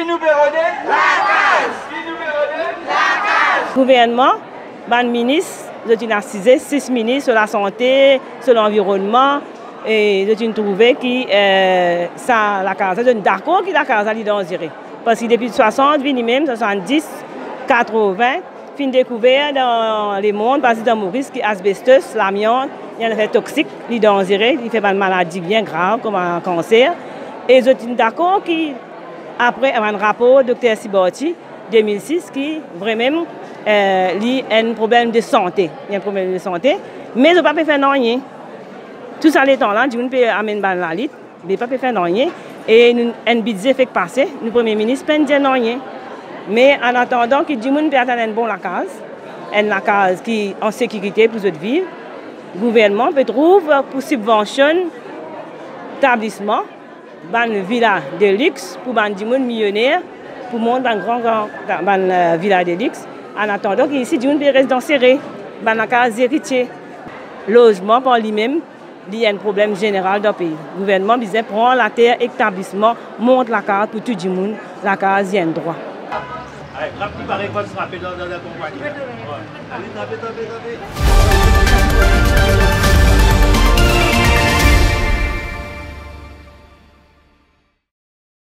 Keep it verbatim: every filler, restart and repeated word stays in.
Nou pe rode lakaz. Ki nou pe rode lakaz. Gouvernman, bann minis, zot inn asize, sis minis, so lasante, so lanvironnman, e zot inn trouve ki, eh, sa lakaz la, zot inn dakor ki lakaz la li danzere. Parski depi swasant vini mem, swasanndis, katrovin, finn dekouver dan lemond, pa zis dan Moris, ki asbestos, lamiant, li enn zafer toksik, li danzere, li fer bann maladi bien grav, kouma kanser. E zot inn dakor ki, apre bann rapor Dokter Cyborty, de mil sis, ki vremem, eh, li enn problem de sante, li enn problem de sante, me zot pa pe fer nanye. Tou sa letan la, dimoun pe amenn bann lalit, me pa pe fer nanye. E nou, enn bidze fek pase, nou Premie Minis pa'nn dir nanye. Me an atandan ki dimoun pe atann enn bon lakaz, enn lakaz ki an sekirite pou zot viv, gouvernman pe trouv pou sibvansionn tablisman, bann vila de lix pou bann dimoun milioner, pou mont bann gran, gran, bann, eh, vila de lix. An atandan ki isi dimoun pe res dan sere, bann lakaz zeritie. Lozman par limem, li enn problem zeneral dan pei. Gouvernman bizin pran later ek tablisman, mont lakaz pou tou dimoun, lakaz li enn drwa. Ale, trap li, pare, kot frape dan, dan, dan konpagni. Ale, trape, trape, trape.